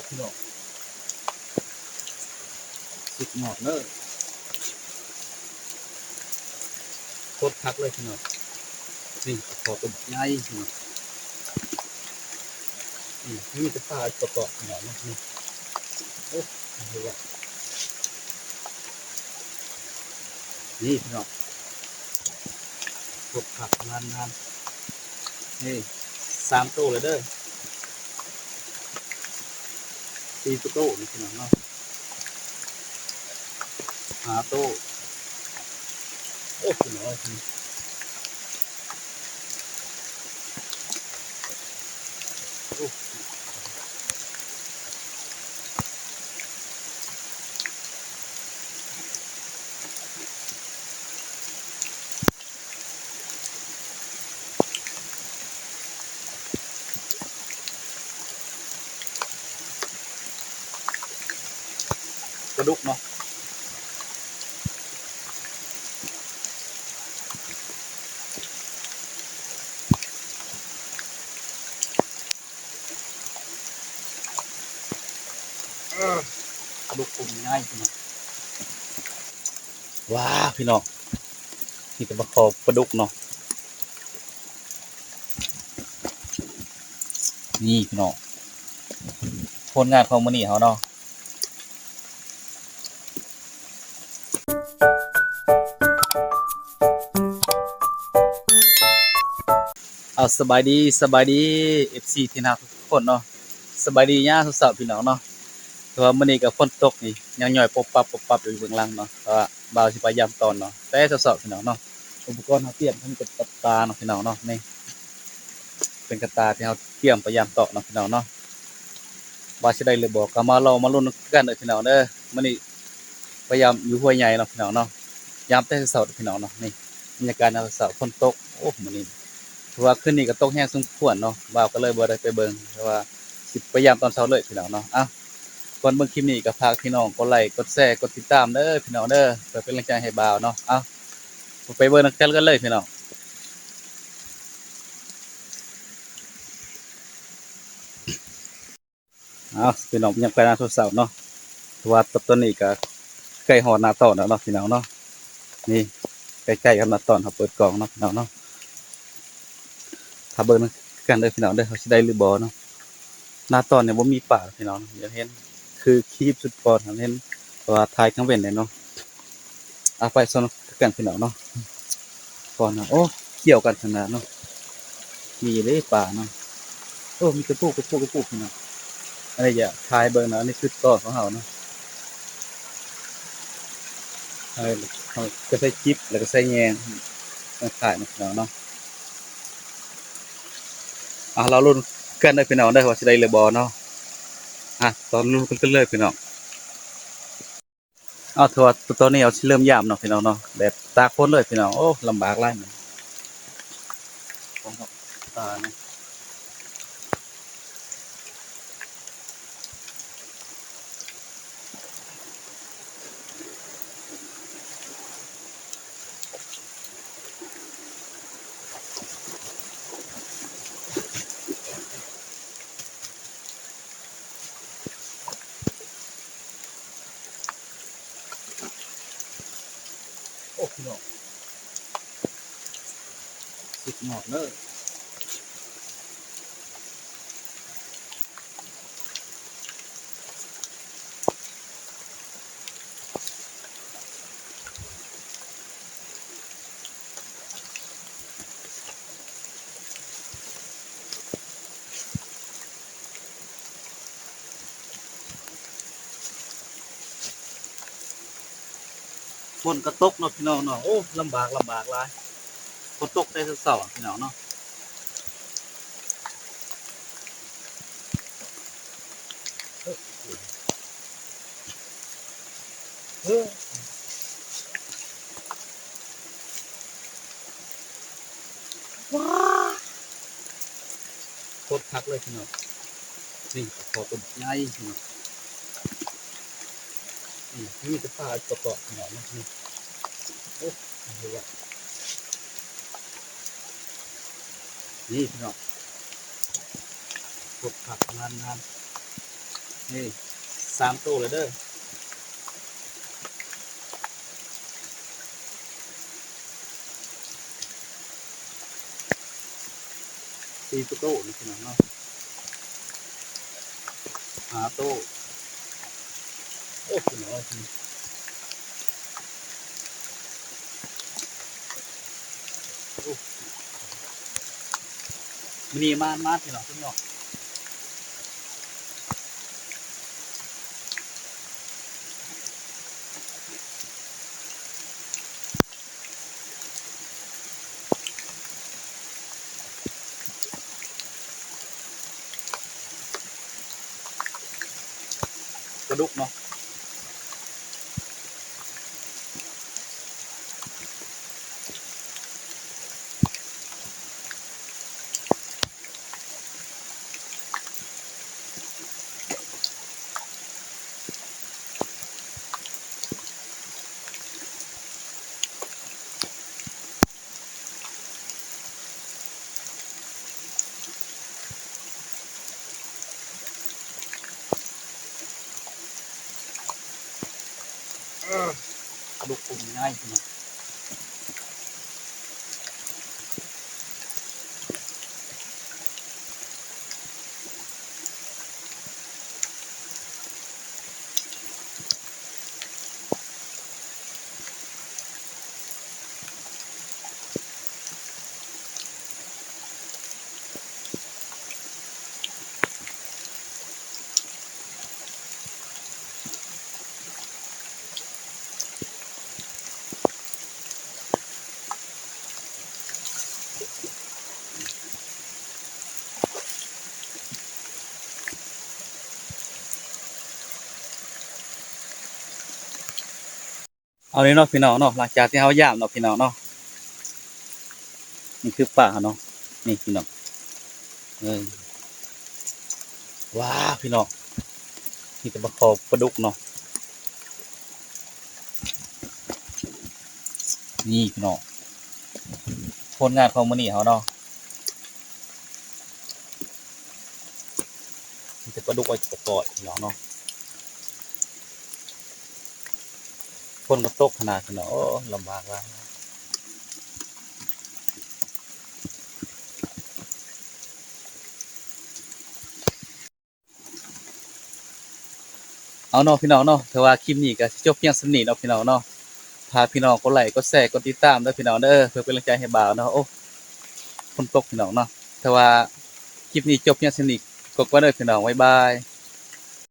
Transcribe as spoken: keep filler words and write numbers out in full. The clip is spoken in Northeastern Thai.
พี่น้อง สุดยอดเลย โคตรคักเลยพี่น้อง นี่ขอตัวใหญ่พี่น้อง นี่มีแต่ปลาประกอบพี่น้องเนาะ นี่ โอ้ นี่ว่า นี่พี่น้อง โคตรคัก งามๆ นี่ สามตัวเลยเด้อ สี่ตัวนี่พี่น้องเนาะ ห้าตัว โอ้ พี่น้อง โอ้ ปลาดุกเนาะ เออ ปลาดุกกลุ่มง่ายพี่น้อง ว้าพี่น้อง นี่ก็มาขอปลาดุกเนาะ นี่พี่น้อง ผลงานของมื้อนี้เฮาเนาะ เอาสบายดี สบายดี เอฟซี ที่น่ารักทุกคนเนาะ สบายดียามเช้าๆพี่น้องเนาะ แต่ว่ามื้อนี้ก็ฝนตกนี่ ยังย่อยปบปับปบปับอยู่เบื้องหลังเนาะ แต่ว่าบ่าวสิไปยามตอนเนาะ แต่เช้าๆพี่น้องเนาะ อุปกรณ์เฮาเตรียมทั้งเป็นกระตาเนาะพี่น้องเนาะ นี่ เป็นกระตาที่เฮาเตรียมไปยามตอนเนาะพี่น้องเนาะ ว่าสิได้หรือบ่ ก็มารอมาลุ้นกันเด้อพี่น้องเด้อ มื้อนี้พยายามอยู่ห้วยใหญ่เนาะพี่น้องเนาะ ยามแต่เช้าๆพี่น้องเนาะ นี่บรรยากาศยามเช้า ฝนตก โอ้ มื้อนี้ถือว่าคืนนี้ก็ตกแฮงสมควรเนาะ บ่าวก็เลยบ่ได้ไปเบิ่ง แต่ว่าสิไปยามตอนเช้าเลยพี่น้องเนาะ เอ้า ก่อนเบิ่งคลิปนี้ก็ฝากพี่น้องกดไลค์ กดแชร์ กดติดตามเด้อพี่น้องเด้อ เพื่อเป็นกำลังใจให้บ่าวเนาะ เอ้า ไปเบิ่งนำกันเลยพี่น้อง อ้าว พี่น้อง ยังไปนาเช้าๆเนาะ เพราะว่าตอนนี้ก็ใกล้ฮอดนาตอนแล้วเนาะพี่น้องเนาะ นี่ ใกล้ๆกับนาตอน เฮาเปิดกล้องเนาะพี่น้องเนาะ ถ้าเบิ่งนำกันเด้อพี่น้องเด้อ เฮาสิได้หรือบ่เนาะ นาตอนเนี่ยบ่มีปลาพี่น้อง อยากเห็น คือคลิปสุดก่อนเห็น เพราะว่าถ่ายกลางเว็นเลยเนาะ เอาไปส่วนกันพี่น้องเนาะ ก่อนนะ โอ้ เกี่ยวกันขนาดเนาะ มีเลยปลาเนาะ โอ้ มีกระปุกกระปุกกระปุกพี่น้อง อันนี้อย่าถ่ายเบิ่งนะ อันนี้คือตอนของเฮาเนาะ เฮา เฮาก็ใส่จิบ แล้วก็ใส่แยงมาถ่ายเนาะพี่น้องเนาะ อ่ะ เราลุ้นกันเด้อพี่น้องเด้อ ว่าสิได้หรือบ่เนาะ อ่ะ ตอนลุ้นกันเลยพี่น้อง เอา ถือว่าตอนนี้เฮาสิเริ่มยามเนาะพี่น้องเนาะ แบบตากฝนเลยพี่น้อง โอ้ ลำบากหลายมัน ตาเนี่ย โอ้พี่น้อง สุดยอดเลย ฝนก็ตกเนาะพี่น้องเนาะ โอ้ ลำบาก ลำบากหลาย ฝนตกแต่เช้าๆอะพี่น้องเนาะ เออ ว้า โคตรคักเลยพี่น้อง นี่ ขอตัวใหญ่พี่น้อง นี่ มีแต่ปลาประกอบพี่น้องเนาะ นี่ โอ้ นี่ว่า นี่พี่น้อง โคตรคัก งามๆ นี่ สามโตแล้วเด้อ สี่โตนี่พี่น้องเนาะ ห้าโต โอ้พี่น้องเอ้ย โอ้ มื้อนี้มาน มานพี่น้อง พี่น้อง ปลาดุกเนาะ เออ ปลาดุกปรุงง่ายพี่น้อง เอาเลยเนาะพี่น้องเนาะ หลังจากที่เฮาย่างเนาะพี่น้องเนาะ นี่คือปลาเนาะ นี่พี่น้อง เออ ว้าว พี่น้อง นี่แต่ปลาคอปลาดุกเนาะ นี่พี่น้อง ผลงานของมื้อนี้เฮาเนาะ มีแต่ปลาดุกไว้ปลาคอพี่น้องเนาะ ฝนก็ตกขนาดพี่น้อง โอ้ ลำบากหลาย เอาเนาะพี่น้องเนาะ ถือว่าคลิปนี้ก็สิจบเพียงส่ำนี้เนาะพี่น้องเนาะ ฝากพี่น้องกดไลค์ กดแชร์ กดติดตามเด้อพี่น้องเด้อ เพื่อเป็นกำลังใจให้บ่าวเนาะ โอ้ ฝนตกพี่น้องเนาะ ถือว่าคลิปนี้จบเพียงส่ำนี้ กดไว้เด้อพี่น้อง บ๊ายบาย